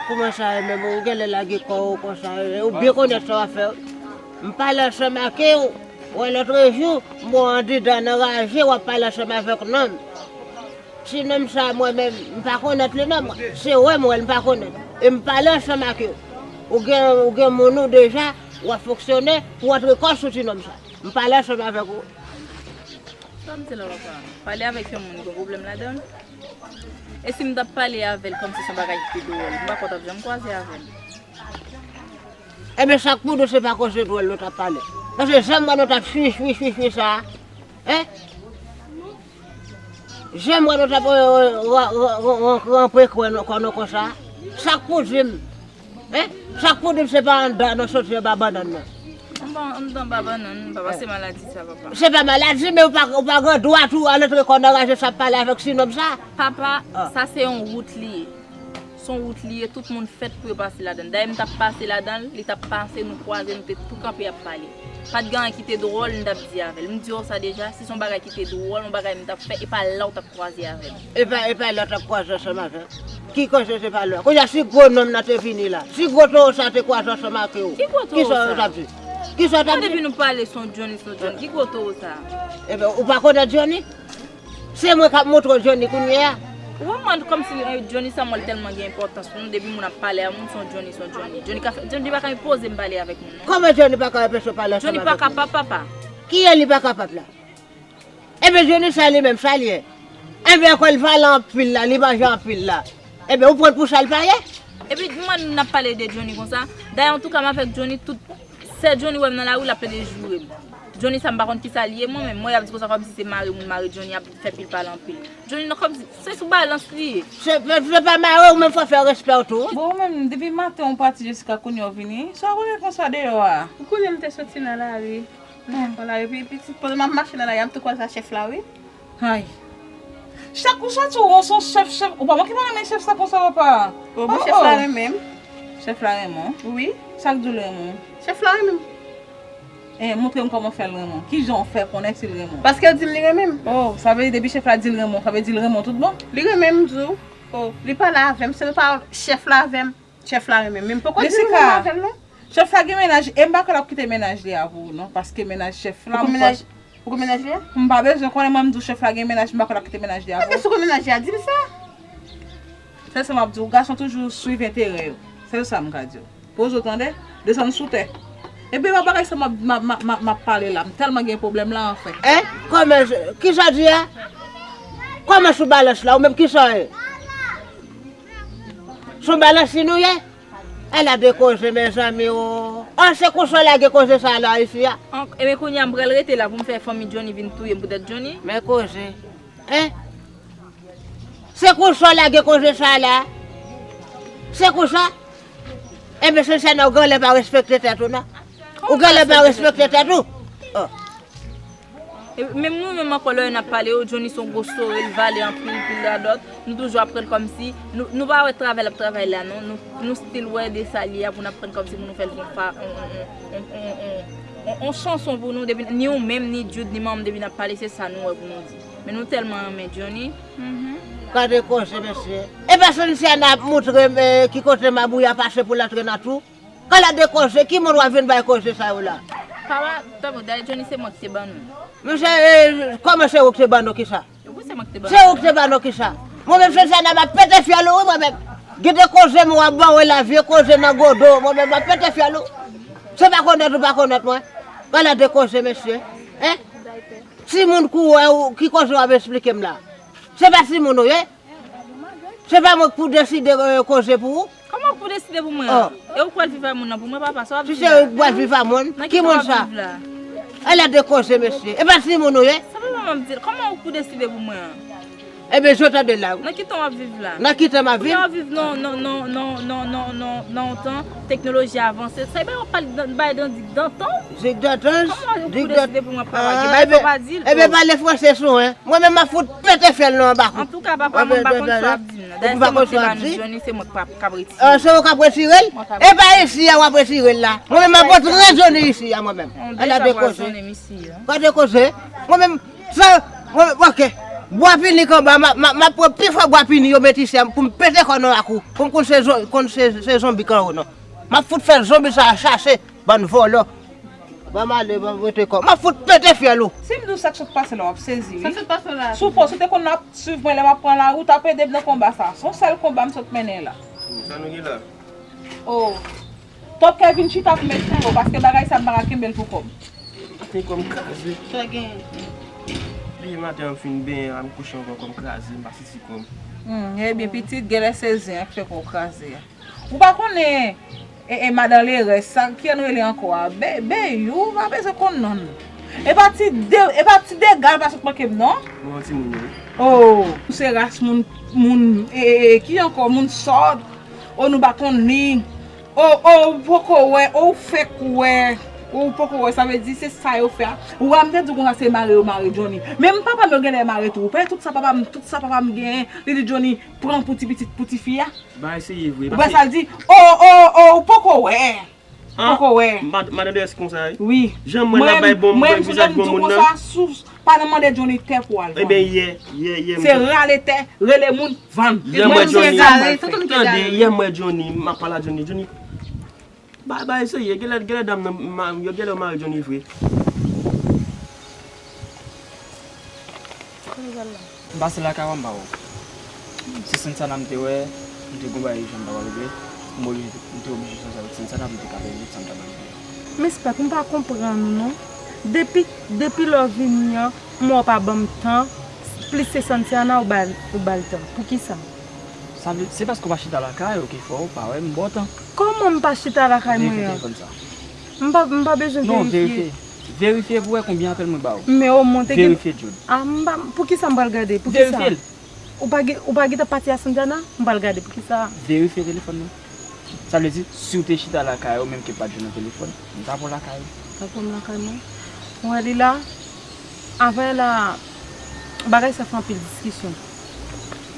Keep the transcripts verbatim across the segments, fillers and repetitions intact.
Kòman sa ye menm? Ou genlè lage kò w konsa, e, ou byen konèt sa w ap fè. M pale ansanm ak ou, wè lòt jou, m wè w andidan nan raje, w ap pale ansanm avèk nonm. Ti nonm sa, mwen menm, m pa konèt li non, mwen. Se wè m wè l, m pa konèt. E m pale ansanm ak ou. Ou gen, ou gen moun ou deja, w ap fonksyone, pou w antre kò sou ti nonm sa. M pale ansanm avèk ou. Sa m di la, papa? Pale avèk yon moun, gen pwoblèm ladan l? E si m t ap pale avè l kòmsi se yon bagay ki te dwòl, m pa kwè w t ap janm kwaze avè l. Ebyen, sa k pou di w se pa koze dwòl nou t ap pale? Paske jan m wè nou t ap chwi, chwi, chwi, chwi sa a, en? Jan m wè nou t ap, euh, euh, ranpre kò nou konsa, sa k pou di m? Hein? Sa k pou di m se pa anndan nou soti anba bannann nan? Anndan, anndan anba bannann, papa, se maladi sa, papa. Se pa maladi, men ou pa, ou pa gen dwa tou al antre kò nan raje sa ap pale avèk ti nonm sa. Papa, sa se yon wout li ye. Se yon wout li ye, tout moun fèt pou yo pase ladan l. Dayè, m t ap pase ladan l, li t ap pase, nou kwaze, nou te tou kanpe ap pale. Pa t gen anyen ki te dwòl, m t ap di avè l. M di w sa deja, si se yon bagay ki te dwòl, yon bagay m t ap fè, e pa la w t ap kwaze avè m. E pa, e pa lè w t ap kwaze ansanm avè m. Ki koze se pa lè? Kounye a, si gwo nonm nan te vini la, si gwo towo sa te kwaze ansanm ak ou, kisa w t ap di? Kisa w t ap di? Depi nou pale, se yon Johnny, se yon Johnny. Ki gwo towo sa? Ebyen, ou pa konèt Johnny? Se mwen k ap montre w Johnny kounye a. Ou wè mwen kòmsi, eh, Johnny Samuel tèlman gen enpòtans pou nou, depi moun ap pale a moun, se yon Johnny, se yon Johnny. Johnny ka fè, Johnny pa ka enpoze m pale avèk moun, non. Kòman Johnny pa ka enpeche w pale ansanm avèk moun? Johnny pa kapab, papa. Kiyès li pa kapab la? Ebyen, Johnny sa li menm, sa li ye? Ebyen, ankò l pale anpil la, li manje anpil la. Ebyen, ou pran l pou sa l pa ye? Epi, mwen, n ap pale de Johnny konsa. Dayè, antouka, m avèk Johnny, tout sè Johnny wè m nan lari, l ap plede joure m. Johnny sa, m pa konn kisa li ye, mwen menm. Mwen, y ap di konsa kòmsi se mare moun, mare Johnny, ap fè pil pale anpil. Johnny, non, kòmsi se sou balans li ye. Se, se, se pa mare, ou menm fò fè respè w tou. Bon, ou menm, depi maten ou pati jiska kounye a w vini, sa w ap rele konsa deyò a? Ou konnen m te soti nan lari. Nan lari, epi pitit, pandan m ap mache nan lari a, m tou kwaze a chèf la, wi. Ay. Chak ou soti, ou se yon chèf, chèf. Ou pa manke pa renmen chèf sa konsa, papa. Bon, bon, chèf la renmen m. Chèf la renmen w? Wi. Sa k di w l renmen w? Chèf la renmen m. Eh, montre m kòman fè l renmen w. Kijan w fè konnen si l renmen w? Paske l di m li renmen m. Oh, sa vle di depi chèf la di l renmen w, sa vle di l renmen w tout bon? Li renmen m, m di w. Oh, li pale avè m, se pa chèf la avè m. Chèf la renmen m, men m poko di l renmen m avè l, non. Chèf la gen mennaj, e m pa kwè l ap kite mennaj li a pou ou, non, paske mennaj chèf la, m pa... Ou gen mennaj li a? M pa bezwen konnen, mwen, m di w chèf la gen mennaj, m pa kwè l ap kite mennaj li a pou ou. Paske si w gen mennaj li a, di l sa. Sèl sa m ap di w, gason toujou swiv enterè yo. Sèl sa m ka di w. Poze w tande, desann sou tè. Epi pa bagay sa m ap, m ap, m ap, m ap, m ap pale la, m tèlman gen pwoblèm la, anfen. Hein? Kòman, kisa w di a? Kòman sou balans la, ou menm kisa w ye? Se yon balans li nou ye? Ala de koze, mezanmi, o. An, se konsa w lage koze sa la isi a. An, ebyen, kounye a, m pral rete la pou m fè fanmi Johnny vin touye m poutèt Johnny. Men koze. Hein? Se konsa w lage koze sa la? Se konsa? Ebyen, se sa, non, ou genlè pa respekte tèt ou, non. Ou genlè pa respekte tèt ou. Oh. E menm nou menm ankò, lè n ap pale yo, Johnny se yon gwo sore, l vale anpil, pil radòt. Nou toujou ap pran l kòmsi, nou, nou pa wè travay l ap travay la, non. Nou, nou still wè de sa l ye a pou n ap pran l kòmsi pou nou fè l yon fa, on, on, on chanson pou nou, depi, ni ou menm, ni Jude, ni manman m, depi n ap pale, se sa nou wè pou nou di. Men nou tèlman renmen Johnny. Gade koze, mesye. E pa Sansiana ap moutre m, eh, ki kote mabouya pase pou l antre nan twou. Gade de koze, ki moun w ap vin bay koze sa yo la? Papa, tanpri, dayè Johnny se mwen ki te ban nou. Mesye, eh, kòman se ou ki te ban nou kisa? Wi, se mwen ki te ban nou. Se ou ki te ban nou kisa? Mwen menm Sansiana m ap pete fyèl ou, wi, mwen menm. Gen de koze mwen w ap ban w la, vye koze nan godo, mwen menm m ap pete fyèl ou. Se pa konèt ou pa konèt mwen. Gade de koze, mesye. Hein? Timoun kou wè ou, ki koze w ap esplike m la? Se pa timoun ou ye? Se pa mwen k pou deside, eh, koze pou ou? Kòman ou k pou deside pou mwen an? Oh. E ou k pral viv ak moun nan pou mwen, papa, sa w ap viv la? Si se ou k pral viv ak moun, ki moun sa? Nan ki tan w ap viv la? Ala de koze, mesye. E pa timoun ou ye? Sa pa mwen m ap di l. Kòman ou k pou deside pou mwen an? Ebyen, je w tande la. Nan ki tan w ap viv la? Nan ki tan m ap viv? Kounye a w ap viv nan, nan, nan yon tan, teknoloji avanse. Sa e pa w ap pale dan, bay dan dik dantan? Dik dantan? Kòman ou k pou deside pou mwen, papa? Gen bagay fò w pa di l. Ebyen, pale franse sou, hein. Mwen menm m ap fout pete fyèl nan anba kou. Antouka, papa, mwen m pa konn sa w ap di m nan. Dayè, se mwen ki te ba nou Johnny, se mwen k ap, k ap retire l. Ah, se ou k ap retire l? E pa isi a w ap retire l la. Mwen menm m ap retire Johnny isi a, mwen menm. Ala de koze. Gade koze. Mwen menm, sa, mwen menm, ok. Bwa pini k anba, m ap, m ap, m ap pran pi fò bwa pini yo met isi a pou m pete kò nan lakou. Pou m konn se zon-, konn se, se zonbi k anwo non. M ap fout fè zonbi sa a chache, bann vòlò. Ban m ale, ban m rete kò. M ap fout pete fyèl ou. Si m di w sa k sot pase la, w ap sezi, wi. Sa k sot pase la? Si w fò, si w te konn ap swiv mwen lè m ap pran lari, w t ap ede m nan konba sa. Se yon sèl konba m sot mennen la. Sa nou gen la? Oh. Top Kevin chita pou met pou yo, paske bagay sa m pa ka kenbe l pou kò m. Maten kò m kraze. Sa gen. Depi maten an m fin benyen a, m kouche ankò, kò m kraze, m pa santi kò m. Hmm, ebyen pitit, genlè se zen an k fè kò w kraze a. Ou pa konnen, e, e, madan Lerès, sa, kijan nou rele ankò a? Be, Beyou, ou pa bezwen konn non l. E pa ti de, e pa ti dega l pa sot manke m non. Bon, timoun yo. Oh, ou se ras moun, moun, e, e, e, ki ankò? Moun sòt. Oh, nou pa konn li. Oh, oh, ou poko wè, oh, ou fèk wè. Oh, ou poko wè, sa vle di se sa yo fè a. Ou wè m te di w konsa se mare yo mare Johnny. Menm papa m yo genlè mare tou. Ou pa wè tout sa papa m, tout sa papa m genyen, li di Johnny pran pou ti pitit, pou tifi a. Bagay serye vre. Ou pa sa l di, oh, oh, oh, ou poko wè. Ou poko wè. Mad-, madan Lerès konsa, wi. Wi. Jan m wè l ap bay bon, vizaj bon moun nan. Mwen, mwen, mwen di w konsa, sou, pa nan mande Johnny tè pou al vann. Ebyen, yè, yè, yè, m te rale tè, rele moun, vann. Yè m wè Johnny, tande, yè m wè Johnny, m ap pale a Johnny, Johnny. Bay, bay, serye, genlè, genlè dam nan, ma-, yo genlè mare Johnny vre. M pase lakay ou a, m pa wè w. Se Santiana m te wè, m te gon bagay jan m ta pral regle, m oblije, m te oblije chanje avèk Santiana pou m te ka peye tout sa m ta pral peye. Men Spak, m pa konprann ou non. Depi, depi lè w vini an, m wè w pa ban m tan, plis se Santiana ou ba l, ou ba l tan. Poukisa? Sa vle, se paske w pa chita lakay ou ki fè w pa wè m ba w tan. Kòman m pa chita lakay mwen an? Verifye telefòn sa. M pa, m pa bezwen verifye. Non, verifye. Verifye pou wè konbyen apèl mwen ba w. Men o mwen te gen. Verifye, Jude. A, m pa, poukisa m pral gade? Poukisa? Verifye l. Ou pa gen, ou pa gentan pati a Santiana? M pral gade, poukisa? Verifye telefòn nan. Sa vle di, si w te chita lakay ou, menm ke m pa t jwenn nan telefòn, m ta pran lakay ou. Ta pran m lakay mwen? Ou wè li la, avè la, bagay sa fè anpil diskisyon.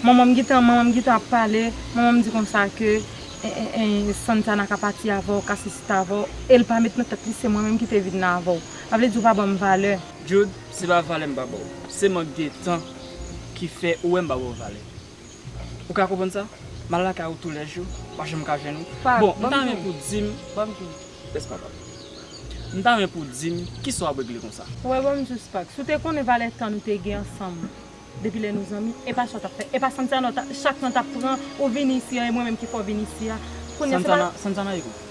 Manman m gentan, manman m gentan ap pale, manman m di konsa ke, e, e, e, Santiana ka pati avè w, ka sesi ta avè w, e l pa met nan tèt li se mwen menm ki te vin la avè w. Sa vle di ou pa ban m valè. Jude, se pa valè m pa ba w. Se mank de tan ki fè ou wè m pa ba w valè. Ou ka konprann sa? M al lakay ou toulèjou, pa janm ka jwenn ou. Bon, m ta renmen pou w di m, ban m di w, rès papa. M ta renmen pou w di m, kisa w ap regle konsa? Ou wè, ban m di w, Spak, si w te konnen valè tan nou te gen ansanm, depi lè nou zanmi, e pa sa w t ap fè, e pa Santiana w t ap, chak tan w t ap pran, ou vini isi a, e mwen menm ki fè w vin isi a. Kounye a se pa Santiana, Santiana, ekout.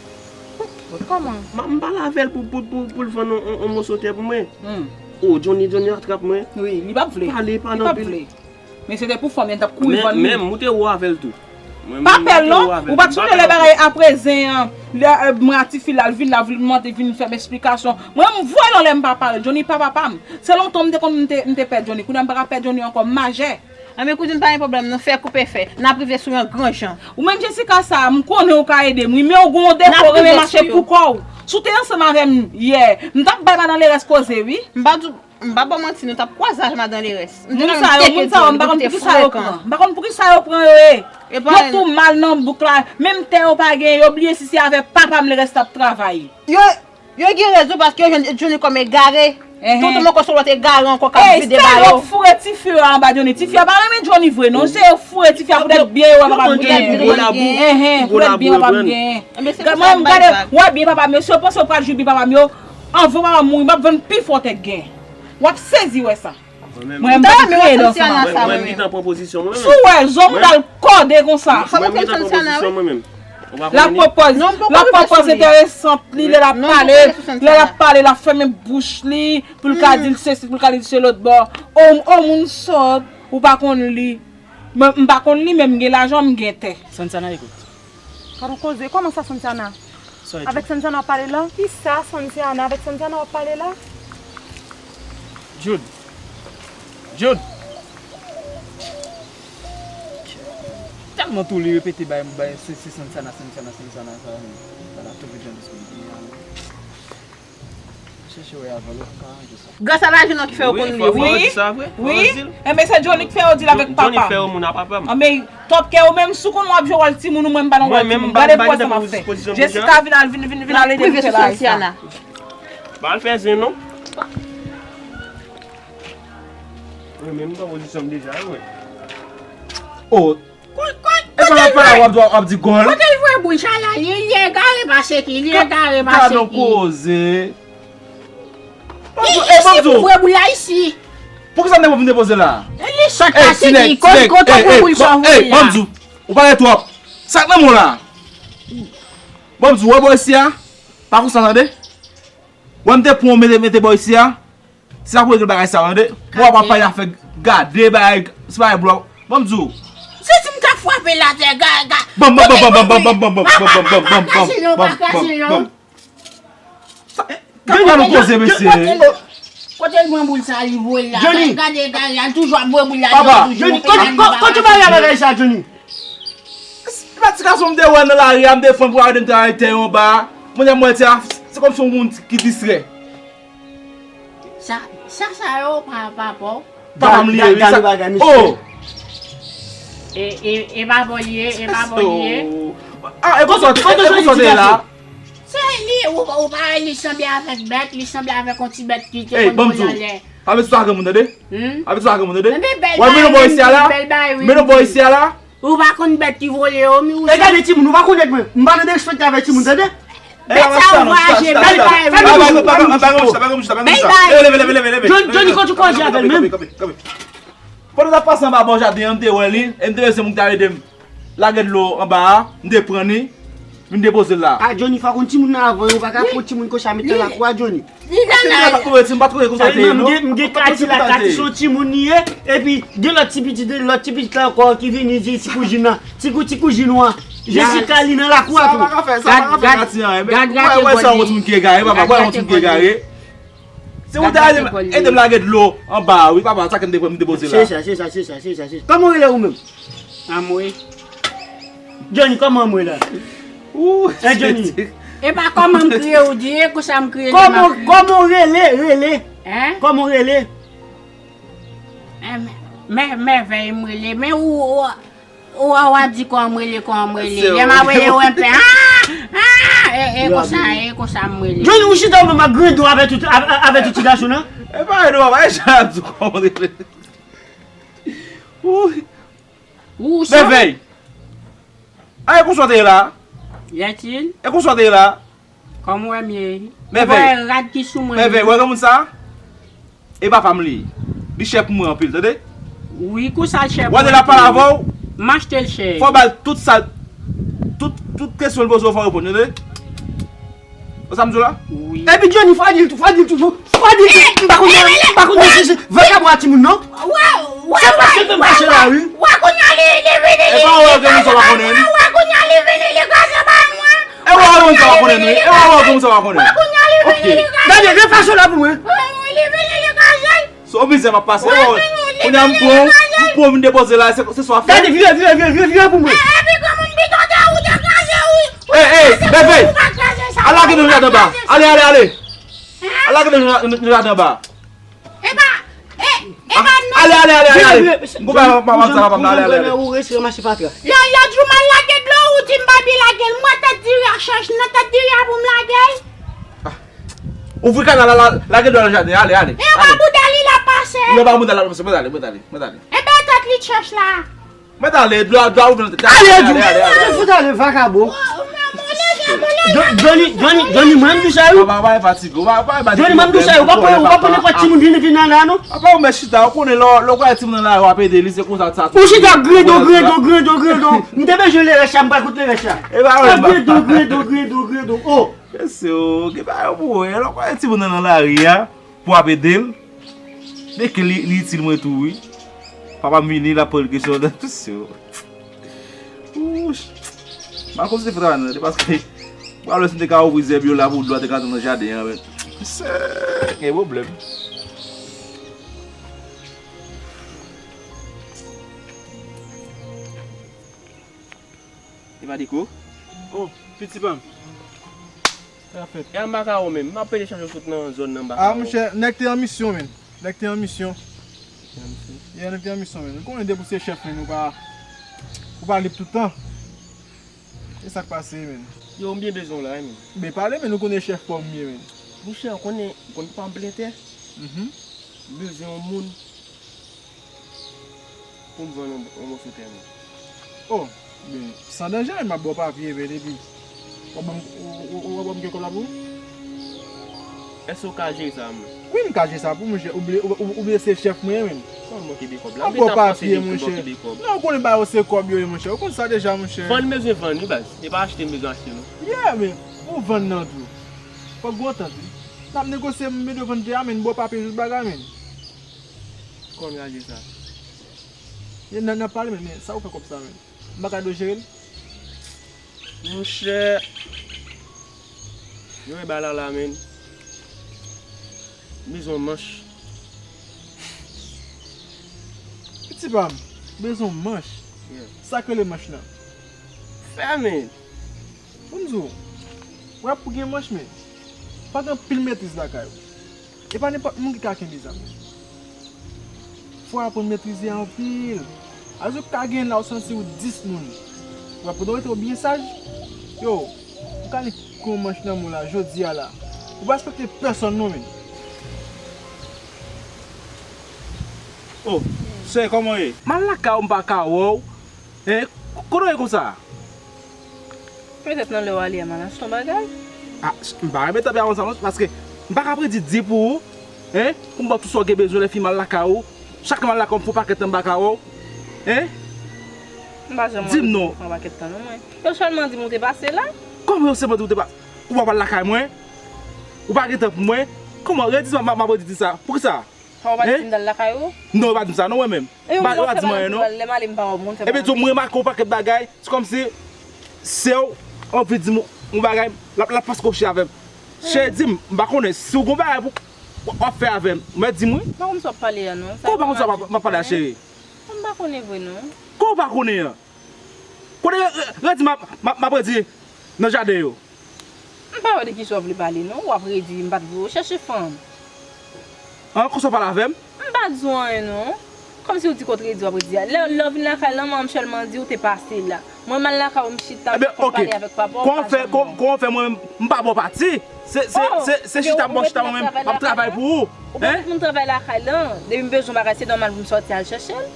Kòman? M, m pale avè l pou, pou, pou, pou l vann on, on, on moso tè pou mwen. Hmm. Oh, Johnny, Johnny atrap mwen. Wi, li p ap vle. Pale, pale anpil. Li p ap vle. Men se te pou fanm, li t ap kouri vann li. Men, men, m te wè avè l tou. Mwen, pa pè l non, ou pa t sonje lè bagay apre zen an, lè, euh, mwen a tifi la, l vin la, vin mande, vin fè m esplikasyon. Mwen, m voye l anlè, m pa pale. Johnny pa papa m. Se lontan m te konn m te, m te pè Johnny. Kounye a m pa ka pè Johnny ankò, m majè. Anben kouzin, pa gen pwoblèm, nou fè koupe fè. N ap rive sou yon gran jan. Ou menm Jessica sa, m konnen ou ka ede m, wi, men ou gen yon defo, ou renmen mache pou kò w. Si w te ansanm avè m yè, m t ap bay madan Lerès koze, wi. M pa di w, m pa ba w manti, nou t ap kwaze avè madan Lerès. M te la menm teke Johnny pou te frekan. M pa konn poukisa yo pran yo ye. Yo tou mal nan bouk la, menm tè yo pa genyen, yo bliye si se avè papa m Lerès t ap travay. Yo Yo gen rezon paske yo jwenn Johnny kòm egare. Tonton Moko se lòt egare ankò k ap vide ba yo. Ey, se yo k foure tifi yo anba Johnny. Tifi a pa renmen Johnny vre non. Se yo k foure tifi a poutèt byen yo wè papa m genyen. Enhen, poutèt byen papa m genyen. Gade mwen, m gade, wè byen papa m yo. Si yo panse yo pral jwi byen papa m yo, anvan papa m mouri, m ap vann pi fò tèt gen. W ap sezi wè sa. Mwen menm, m t ap kriye lè w fè sa. Mwen menm, m gentan pran pozisyon mwen menm. Si w wè, zòm pral kòde konsa. Mwen menm, m gentan pran pozisyon mwen menm. Ou pa konnen li? L ap pran pòz, l ap pran pòz enteresan li, lè l ap pale, lè l ap pale, l ap fèmen bouch li, pou l ka di l sesi, pou l ka di l se lòt bò. O, o moun sòt, ou pa konn li. Mwen, m pa konn li, men m gen lajan, m gen tè. Santiana, ekout. Gad yon koze, kòman sa Santiana? Avèk Santiana w ap pale la? Kisa Santiana? Avèk Santiana w ap pale la? Jude. Jude. Tèlman tou li repete bay, bay, se, se Santiana, Santiana, Santiana, sa, sa la tou vin jan diskite. Chèche wè avè l, ou ka ranje sa. Gras a lajan nou ki fè yo konn li, wi. Wi, wi. Enben, se Johnny k fè yo di l avèk papa. Johnny fè yo moun a papa m. Anben, Top Kè, ou menm, si w konn w ap jwe wòl timoun, ou mwen m pa nan wòl timoun. Gade pou wè sa m ap fè. Jessica, vin al, vin, vin, vin al ede m fè bagay sa. Ba l fè zen non. Mwen menm m pran pozisyon m deja wi mwen. Oh. Kote, kote, e pa kote l pale voye, w ap di, w ap di gòl. Kote l voye boul sa la? Li, li egare pase ki, li egare pase ki. Gad yon koze. Bòmzou, e Bòmzou. Pou voye boul la isi. Poukisa m te pou vin depoze la? Li sot pase ki, kote, kote pou boul sa voye la? Bòmzou, ou pale twòp. Sa k nan men w la? Bòmzou, wè bò isi a. Pa konsa tande. Wè m te pran w mete, mete bò isi a. Se pa pou regle bagay sa yo tande. Bon, w ap pale afè gade bagay, se bagay blo. Ban m di w. Santi m t ap frape l atè, ga, ga. Ban m, ban m, ban m, ban m, ban m, ban m, ban m, ban m, ban m, ban m, ban m, ban m, ban m, ban m, ban m, ban m. Sa, gade yon koze, mesye. Kote l pran boul sa li voye la? Gade, gade, gade, li toujou ap voye boul la. Papa. Johnny, kote, kote, kote bagay, bagay sa, Johnny? Se pa ti gason m te wè nan lari a, m te pran pou al ede m travay tè yo anba a. Mwen, mwen, se kòmsi yon moun ki distrè. Sa, sa, sa yo pa, pa pa w. Papa m li ye, wi, sa. Oh! E, e, e pa pa w li ye, e pa pa w li ye. Ah, e konsa, e konsa te la. Se li, ou, ou pa wè li sanble avèk bèt, li sanble avèk yon ti bèt ki te konn vole anlè. Pa met sou sa granmoun, tande? Hmm? Pa met sou sa granmoun, tande? Wè, men nou bò isi a la. Men nou bò isi a la. Ou pa konn bèt ki vole yo, mi ou. E gade timoun, ou pa konn mwen. M pa nan derespekte avèk timoun, tande? Bèt sa yo vwayaje, bèl bay, wi. Leve, leve, leve, leve. Bèl bay. Johnny, Johnny, kote ou koze avè l menm? Pandan n ap pase anba bò jaden an, m te wè li, e m te wè se moun ki t ap ede m lage dlo anba a, m te pran li. Vin depoze l la. Ah, Johnny, fò konn timoun nan avan, ou pa ka pran timoun konsa met nan lakou a, Johnny. Li la la. M pa t konnen, m pa t konnen konsa te ye, non. M gen, m gen Kati la, Kati se yon timoun li ye, epi gen lòt ti pitit, lòt ti pitit la ankò ki vini, di ti kouzin nan, ti kou, ti kouzin nou an. Jessica li nan lakou a tou. Sa pa ka fè, sa pa ka fè Kati anyen, men. Wè, wè, sa yon ti moun ki egare, papa, wè yon ti moun ki egare. Se ou ta ede m lage dlo anba a, wi, papa, sa ke m te pran, m depoze la. Se sa, se sa, se sa, se sa, se sa. Kòman w rele ou menm? Amwe. Johnny, kòman Amwe la? Ou, eh, Johnny. E pa kòman m kriye ou di, e konsa m kriye li, m ap kriye. Kòman, kòman w rele, rele? Hein? Kòman w rele? Eh, mè, mèvèy m rele, men ou, ou, ou, ou a di kòman m rele, kòman m rele. Lè m ap rele ou enpè, ah, ah, e, e konsa, e konsa m rele. Johnny, ou chita ou menm ak grenn do avè tout, avè, avè tout ti gason nan? E pa grenn do, papa, e jan ap di kòman w rele. Ou. Ou sa? Mèvèy! A, e konsa w te ye la? Y a-t-il? E konsa w te ye la? Kòman w wè m ye? Mèvèy! Ou wè rad ki sou mwen? Mèvèy, ou wè granmoun sa? E papa m li ye. Li chè pou mwen anpil, tande? Wi, konsa l chè pou mwen? Wè, lè l ap pale avè w, m achte l chè. Fò w ba l tout sa, tout, tout kesyon l poze w, fò w reponn, tande? Ou sa m di w la? Wi. Epi Johnny, fò di l tou, fò di l toujou. Fò di l tou. M pa konn, m pa konn si se vakabon a timoun, non. Wè, wè, se paske m mache la, wi. Wè, kounye a li, li vini, li, li kraze anba mwen. Wè, kounye a li vini, li kraze anba mwen. E wè, wè, sa w konnen, wi. E wè, wè, sa w konnen. Wè, kounye a li vini, li kraze. Gade, refè son la pou mwen. Wè, li vini, li kraze. Se yon mizè m ap pase. Wè, kounye a m pran w, m pran w, m depoze la, se, se sa w ap fè. Gade, vire, vire, vire, vire, vire pou mwen. E, epi granmoun pito te ou te kraze, wi. Ey, ey, Mèvèy! Al lage dlo jaden anba. Ale, ale, ale. Al lage dlo jaden anba. E pa, e, e pa nou. Ale, ale, ale, ale, ale. M konprann, m konprann sa papa m la, ale, ale, ale. Ou resi ranmase fatra. Lòt jou m al lage dlo, ou di m pa byen lage l. Mwen tèt diri a chèch nan tèt diri a pou m lage l. Ouvri kanal la, lage dlo nan jaden, ale, ale. E anba bouda li l ap pase. Wi, anba bouda l ap pase, mwen ale, mwen ale, mwen ale. Enben tèt li chèch la. Mwen ale, dlo a, dlo a ouvri nan tèt. Ale, ale, ale, ale. Fout ale, vakabon. Johnny, Johnny, Johnny, mwen m di sa, wi. Papa, pa fatige, pa, pa, pa Johnny, mwen m di sa, wi. Ou pa pran, ou pa pran nenpòt timoun vin, vin nan la, non. Papa, ou mèt chita, ou konnen lè, lè ou pran timoun nan la, w ap ede li, se konsa sa. Ou chita, gredo, gredo, gredo, gredo. M te bezwen lerès la, m pa koute lerès la. E pa vre, papa. Gredo, gredo, gredo, gredo. Oh. Mesye, o, gen bagay yo pou wè. Lè w kwè timoun nan nan lari a, pou w ap ede l. Men ke li, li itil mwen tou, wi. Papa m vini, l ap poze l kesyon nan, mesye, o. Wouch. M pa konn si se fè travay nan, se paske, m pa wè si m te ka ouvri zèb yo la pou dlo a te ka antre nan jaden an, men. Mesye, gen pwoblèm. E pa Diko? Oh, piti pa m. Sa fèt. E a Makaro menm. M ap pede chanje sot nan zòn nan Makaro. Ah, monchè, nèg te an misyon, menn. Nèg te an misyon. Te an misyon? Yeah, nèg te an misyon, menn. Ou konnen depi w se chèf, menn, ou pa, ou pa lib tout tan. E sa k pase, menn? Yo, m byen bezwen w la, wi, menn. Ben, pale, menn, ou konnen chèf pa w m ye, menn. Monchè, ou konnen, ou konn pa m plentè? Mhm. Bezwen yon moun. pou m vann yon, yon moso tè, men. Oh, men, san danje, men m ap ba w papye, men, epi w ap ban m, w, w, w, w ap ban m kèk kòb la pou ou? Èske w ka jere sa, men? Wi, m ka jere sa pou ou, monchè. Ou bliye, ou, ou, ou bliye se chèf mwen ye, men. Kòman kebe kòb la? M ap ba w papye, monchè. Non, ou konnen bagay yo se kòb yo ye, monchè. Ou konn sa deja, monchè. Vann m bezwen vann, wi, baz. E pa achte m bezwen achte, non. Yeah, men, ou vann nan tou. Fòk gen yon antant, wi. N ap negosye, m mete vann tè a, men, m ba w papye tout bagay, men. Kòman m ka jere sa? N, n, n ap pale, men, men, sa ou fè kòb sa, men? M pa ka do jere l? Monchè, yo e bagay la la, men. M bezwen yon manch. Piti pa m, bezwen yon manch. Yeah. Sa k rele manch lan? Fè, men. Ban m di w, w ap pou gen manch, men. Pa gen anpil metriz lakay ou. E pa nenpòt moun ki ka kenbe zam. Fò w aprann metrize anpil. Aze ou ka gen la, ou santi ou dis moun. W ap, pandan w rete w byen saj, yo, ou ka gen yon manch nan men w la, jodi a la. Ou pa respekte pèsonn non, men. Oh, sè, kòman w ye? M al lakay ou, m pa ka wè w. Hein? Kote w ye konsa? Petèt nan lè w ale a, m al achte yon bagay. Ah, m pa renmen tanpe avan sa non, paske m pa ka predi di pou ou, hein, pou m ba w tout sa w gen bezwen lè fini m al lakay ou. Chak lè m al lakay ou, m fè yon pakèt tan m pa ka wè w. Hein? M pa janm wè w fè yon pakèt tan non, mwen. Yo sèlman di m ou te pase la. Kòman yo sèlman di ou te pase? Ou pa pral lakay mwen? Ou pa gen tan pou mwen? Kòman? Redi sa, m, m ap redi di sa. Poukisa? Sa w pa di m t al lakay ou? Non, yo pa di m sa non, mwen menm. Yo pa di m anyen non. Lè m ale m pa wè moun, fè pa anyen. Epi tou, m remake yon pakèt bagay, se kòmsi sè w anvi di m yon bagay, l ap, l ap pase kòb cheri avè m. Cheri, di m, m pa konnen si w gen yon bagay pou w ap fè avè m. Mwen, di m wi. M pa konn sa w ap pale a non. Kòman w pa konn sa w ap pale a, cheri? M pa konnen vre non. Kòman w pa konnen an? Kote re-, re-, redi m ap, m ap, m ap redi nan jaden yo? M pa wè de kisa w vle pale non, w ap redi m pa t voye w chèche fanm. An, konsa w pale avè m? M pa di w anyen non. Kòmsi w di kote redi w ap redi a. Lè, lè w vin lakay lan, manman m sèlman di w te pase la. Mwen m al lakay ou m chita, m pale avèk papa w, pa janm wè. Kòman w fè, kòman w fè mwen m pa ba w pati? Se, se, se, se chita m ba w chita mwen menm, m ap travay pou ou. Ou pa mèt moun travay lakay lan. Depi m bezwen bagay, se nòmal pou m sòti al chèche l.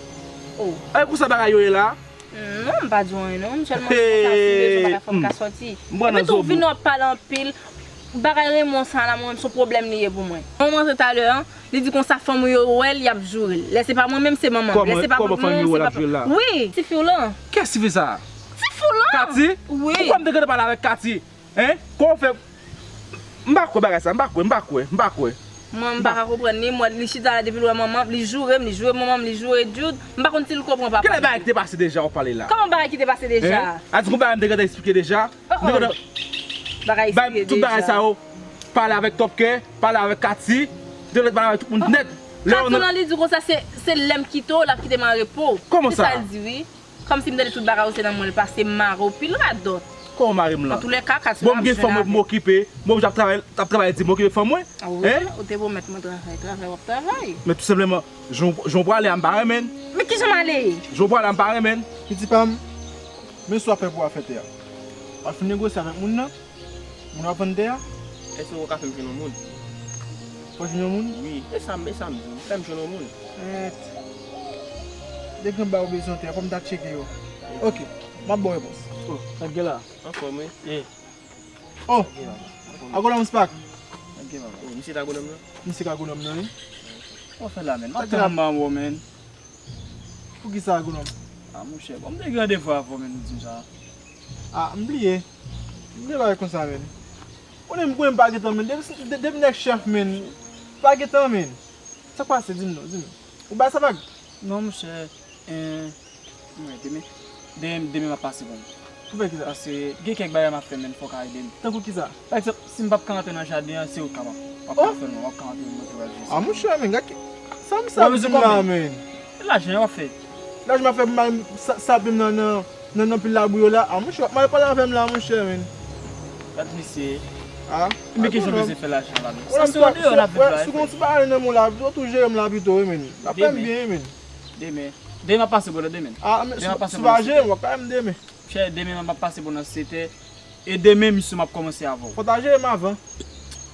Oh. E konsa bagay yo ye la? Non, m pa di w anyen non. M sèlman di konsa, si m bezwen bagay, fò m ka sòti. Epi tou, w vin w ap pale anpil. Bagay Raymond sa la, mwen menm, se yon pwoblèm li ye pou mwen. Yon moman talè an, li di konsa fanm ou yo wè l, y ap joure l. Lè se pa mwen menm, se manman m. Lè se pa mwen, se papa m. Wi, tifi w lan. Kiyès tifi sa? Tifi w lan. Kati? Wi. Ou kwè m te gentan pale avèk Kati? Hein? Kòman w fè? M pa kwè bagay sa, m pa kwè, m pa kwè, m pa kwè. Mwen, m pa ka konprann li. Mwen, li chita la depi l wè manman m, li joure m, li joure manman m, li joure Jude. M pa konn si l konpran papa. Kilè bagay ki te pase deja w ap pale la? Kòman bagay ki te pase deja? Hein? A di gon bagay m te gentan eksplike deja? Oh, oh. M te gentan bay tout bagay sa yo, pale avèk Top Kè, pale avèk Kati, m te gentan pale avèk tout moun nèt. Kati lan, li di konsa se, se lè m kite w, l ap kite m an repo. Kòman sa? Se sa l di wi. Kòmsi m tande tout bagay ou se nan men l pase, m mare w pil radòt. Kòman w mare m lan? Antoulèka, Kati la ap jwenn avè m. Bon, m gen fanm mwen pou m okipe. Bon, m ap travay, ap travay di m okipe fanm mwen. Ah wi, ou te pwomèt mwen travay, w ap travay. Men tou senpleman, jan, jan w prale a, m pa renmen l. Men kijan m ale? Jan w prale a, m pa renmen l. Piti pa m, men sa w ap fè pou afè tè a. W ap fin negosye avèk moun nan. Moun w ap vann tè a? Èske w ka fè m jwenn yon moun? Fò w jwenn yon moun? Wi, e sa m, e sa m di w, fè m jwenn yon moun. Èt. Depi m ba w bezwen tè a, fò m ta tcheke yo. Ok, m ap ba w repons. Oh, sa k gen la? Anfòm, wi. Eh. Oh, sa k gen, papa? Anfòm. Agwonòm Spak. Sa k gen, papa? Oh, misye t agwonòm nan? Misye k agwonòm nan, wi. Sa w fè la, menn? M ap tann anba anwo, menn. Poukisa, agwonòm? Ah, monchè, bon, m te gen randevou avè w, menn, ou di m sa. Ah, m bliye. M bliye bagay konsa, menn. Konnen m, konnen m pa gentan, menn. Depi, de-, depi nèg chèf, menn, pa gentan, menn. Sa k pase? Di m non, di m. Ou bay sa vag? Non, monchè, eh, mwen, demen, demen, demen m ap pase, bon. Pou fè kisa? Paske gen kèk bagay m ap fè, menn, fò w ka ede m. Tankou kisa? Pa egzanp, si m p ap ka rantre nan jaden an, se ou k ap, w ap ka fè l, w ap ka rantre, montre w al jwe. Ah, monchè, men, gad ki, sa m sa ap di m la, men. E lajan w ap fè? Lajan m ap fè pou m al sa-, sape m nan, nan, nan, nan pil labou yo la. Ah, monchè, w ap mal pale avè m la, monchè, men. Gad misye. Ah, men kijan w bezwen fè lajan la, men? Sa se andeyò n ap viv la, wi, frè. Si w gen yon ti bagay nan men w la, w tou jere m la pito, wi, men. W ap fè m byen, wi, men. Demen. Demen m ap pase bò nan demen. Ah, men si w pa jere m, w ap ka wè m demen. Chè, demen m ap pase bò nan sèt è. E demen, misye, m ap kòmanse avè w. Fò w ta jere m avan.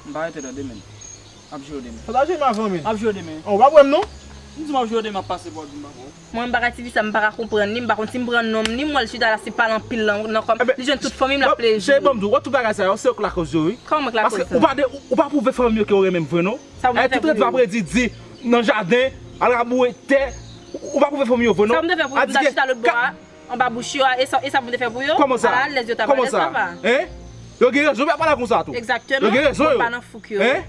M pa rete nan demen. M ap jere w demen. Fò w ta jere m avan, men. M ap jere w demen. Oh, w ap wè m, non? M di m ap jwe demen, m ap pase pou w di m pa bon. Mwen, m pa ka ti fi sa, m pa ka konprann li, m pa konn si m pran non m, ni m wè l chita la, se pale anpil nan, nan kò m. Li jwenn tout fanmi m, l ap plezi. Cheri, ban m di w, tout bagay sa yo, se ou k lakòz yo, wi. Kòman mwen k lakòz sa? Paske ou pa de, ou, ou pa pwouve fanmi yo ke ou renmen m vre, non. Sa ou te fè pou yo? Tout rèd va predi di nan jaden, al rabouye tè, ou, ou pa pwouve fanmi yo vre, non. Sa ou te fè pou yo? M ta chita lòt bò a, anba bouch yo a, e sa, e sa pou m te fè pou yo? Kòman sa? Ala alèz yo ta pale, sa va. Hein? Yo gen rezon, yo pa pale konsa tou. Egzakteman. Yo gen rezon, yo. Pa nan fouk yo. Hein?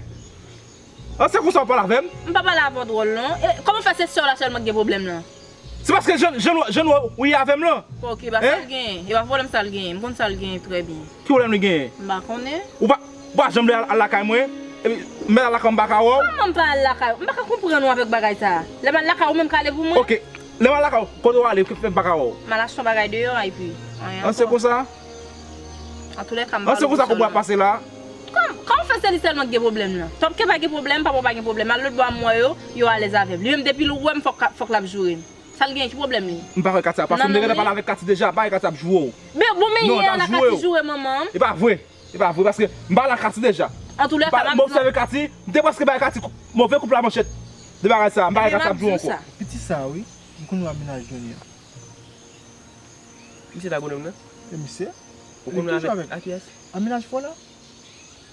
An, se konsa w pale avè m? M pa pale avè w dwòl, non. E kòman fè se sè w la sèlman ki gen pwoblèm lan? Se paske jan, jan, jan w ye avè m lan. Ok, e pa sa l genyen. E pa pwoblèm sa l genyen. M konn sa l genyen trè byen. Ki pwoblèm li genyen? M pa konnen. Ou pa, ou pa janm vle al, al lakay mwen? Epi, m al lakay w, m pa ka wè w? Kòman m pa al lakay ou? M pa ka konprann ou avèk bagay sa a. Lè m al lakay ou, ou menm ka ale pou mwen? Ok, lè m al lakay ou, kote w ale, ki fè m pa ka wè w? M al achte yon bagay deyò a, epi, anyen ankò. An, se konsa? Antoulèka, m pa lòt bouch la. An, se konsa kòb w ap pase la? Kòm, kòman fè se li sèlman ki gen pwoblèm lan? Tòpke pa gen pwoblèm, papa w pa gen pwoblèm. Al lòt bò a m wè yo, yo alèz avè m. Li menm depi l wè m fòk, fòk l ap joure m. Sa l genyen, ki pwoblèm li? M pa wè Katy a, paske m te gentan pale avèk Katy deja, m pa wè Katy ap joure w. Men bon, men yè a la Katy joure manman m. E pa vre, e pa vre, paske m pale ak Katy deja. Antoulèka, m ap obsève Katy, m te prèske bay Katy move koup la manchèt de bagay sa, m pa wè Katy ap joure ankò. Piti sa wi, m konn wè a mennaj Johnny an. Misye ta gwo nonm nan? E misye? Ou konn avèk, ak kiyès? A mennaj fò la?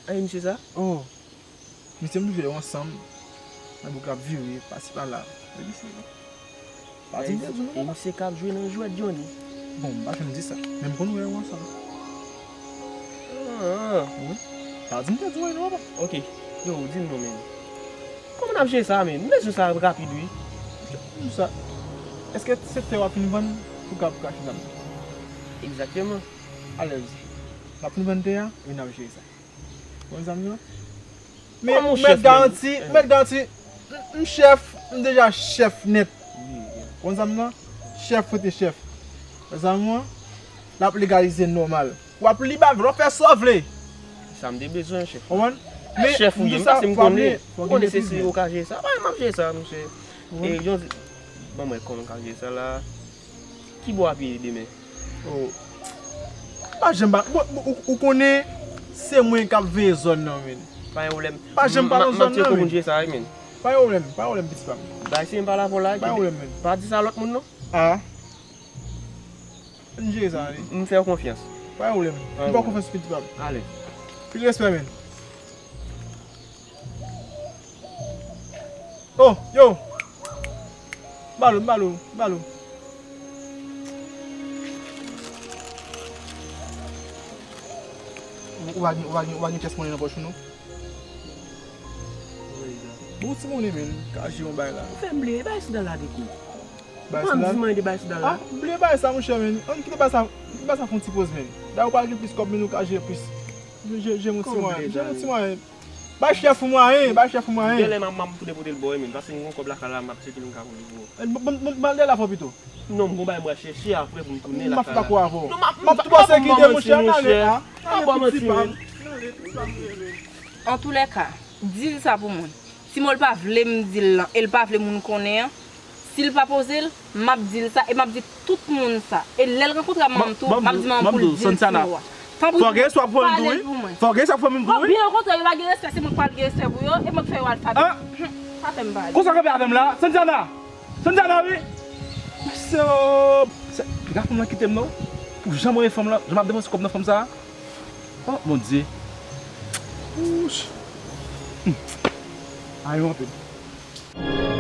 A, e misye sa? Oh. Misye m toujou wè yo ansanm. Nan bouk ap vire, pase pa la. E misye. Pa di m te di w non, papa. E misye k ap jwe nan jwèt Johnny. Bon, m pa janm di sa. Men m konn wè yo ansanm. Ah. Wi. Pa di m te di w non, papa. Ok. Yo, di m non, men. Kòman n ap jere sa, men? M bezwen sa rapid, wi. Di sa. Èske se tè w ap fin vann pou ka, pou ka fin vann? Egzakteman. Alèz. N ap fin vann tè a, epi n ap jere sa. Konn sa m di w? Men ou mèt garanti, ou mèt garanti, m, m chèf, m deja chèf nèt. Konn sa m di w? Chèf rete chèf. Konn sa m di w? L ap legalize nòmal. W ap lib avè l, w ap fè sa w vle. Sa m te bezwen, chèf. Konprann? Men chèf ou ye, m pase m konnen. Ou konnen se si ou ka jere sa. Pa m ap jere sa, monchè. E, Jòz, ban m wè kòman m ka jere sa la. Ki bò w ap ye demen? Oh. Pa janm pa, bon, bon, ou, ou konnen se mwen k ap veye zòn nan, men. Pa gen pwoblèm. Pa janm pa nan zòn nan, men. M ap tcheke moun jere sa, wi, men. Pa gen pwoblèm, pa gen pwoblèm, pitit pa m. Bay si m pale avè w la, pa gen pwoblèm, men. Pa di sa lòt moun, non. Ah. Ann jere sa, wi. M fè w konfyans. Pa gen pwoblèm. M fè w konfyans, pitit pa m. Alèz. Pil respè, men. Oh, yo! M ba l ou, m ba l ou, m ba l ou. Ou, ou pa gen, ou pa gen, ou pa gen pyès monnen nan pòch ou, non? Bon, ti monnen, men, ka jere yon bagay la. Ou fè m bliye, bay sandal la de kou. Bay sandal? Ou pa di m anyen de bay sandal la? Ah, bliye bay sa, monchè, men. Ann kite bay sa, kite bay sa fè yon ti poz, men. Dayè, ou pral gen plis kòb, men ou ka jere plis. Je, je, je, mon ti mwayen. Je, mon ti mwayen. Bay chèf ou mwayen, bay chèf ou mwayen. Genlè m ap, m ap tou depote l ba w, men, paske m gen kòb lakay la, m ap tcheke m ka voye pou ou. Eh, ban, ban, ban, ban l de la fò pito. Non, m gon bagay m pral chèche apre pou m tounen lakay la. M ap fè pa kou avè w. Non, m ap, m ap tou pase kite, monchè, ann ale, a. Ann ale, pitit pa m. Ann ale, pitit pa m, men. Antoulèka, di l sa pou mwen. Si mo l pa vle m di l lan, e l pa vle moun konnen an, si l pa poze l, m ap di l sa, e m ap di tout moun sa. E lè l rankontre ak manman m tou, m ap di manman m pou l di l ti mo a. Tanpri, pale l pou mwen. Fò gen sa pou fanmi m tou, wi. Fò gen sa pou fanmi m tou, wi. Byen okontrè, yo pa gen respè, se mwen k pral gen respè pou yo, e mwen k fè yo alfabet. Hum, pa fè m pale. Konsa kanpe avè m la, Santiana! Santiana, wi! Mesye, oh, se, piga fanm nan kite m, non? Pou jan mwen renmen fanm lan, jan m ap depanse kòb nan fanm sa a. Oh, Bondye. Wouch. Hmm. Ayon anpil.